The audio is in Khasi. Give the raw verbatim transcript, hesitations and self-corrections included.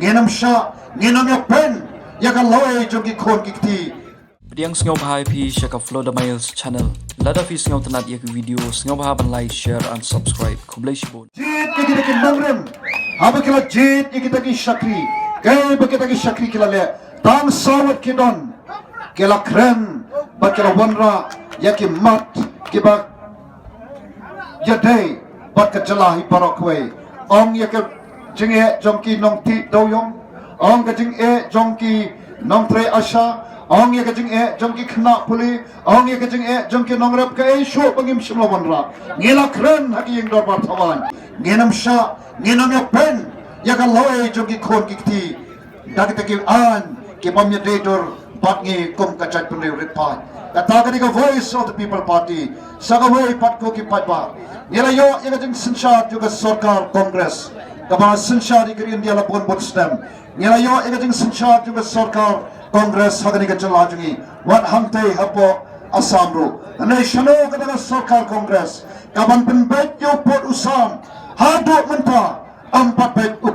Ngin ym shah, ngin ym ïa pen ïa ka lawei jong ki khun ki kti. Pdiang sngewbha ïa phi sha ka Flow the Miles channel. Lada phi sngewtynnat ïa ki video, sngewbha ban like, share and subscribe. Khublei shibun. Jied ïa kita ki nongrim, haba ki la jied ïa kita ki shakri, kaei ba kita ki shakri ki la leh, tang saw wat ki don, ki la kren bad ki la wanrah ïa ki mat kiba ïadei bad ka jylla hi baroh kawei. Ong ïa ka jingeh jong ki nongtih dewiong, ong ka jingeh jong ki nongtrei ASHA, ong ïa ka jingeh jong ki khynnah pule, ong ïa ka jingeh jong ki nongrep, kaei shuh ba ngim shym la wanrah. Ngi la kren ha ki ïing dorbar thawaiñ, ngin ym shah, ngin ym ïa pen ïa ka lawei jong ki khun ki kti da kita ki aiñ ki bym ïadei dur bad ngi kum ka jaitbynriew rit paid. Kata ka dei ka Voice of the People Party. Sa kawei pat ko ki paidbah, ngi la ïoh ïa ka jingsynshar jong ka sorkar Congress kaba synshar ïa ka ri India la bun bun snem. Ngi la ïoh ïa ka jingsynshar jong ka sorkar Congress ha kane ka jylla jong ngi, wat hangtei hapoh Assam ruh. Hynrei shano kata ka sorkar Congress ka ban pynbeit ïa u pud u sam? Haduh mynta ym pat beit u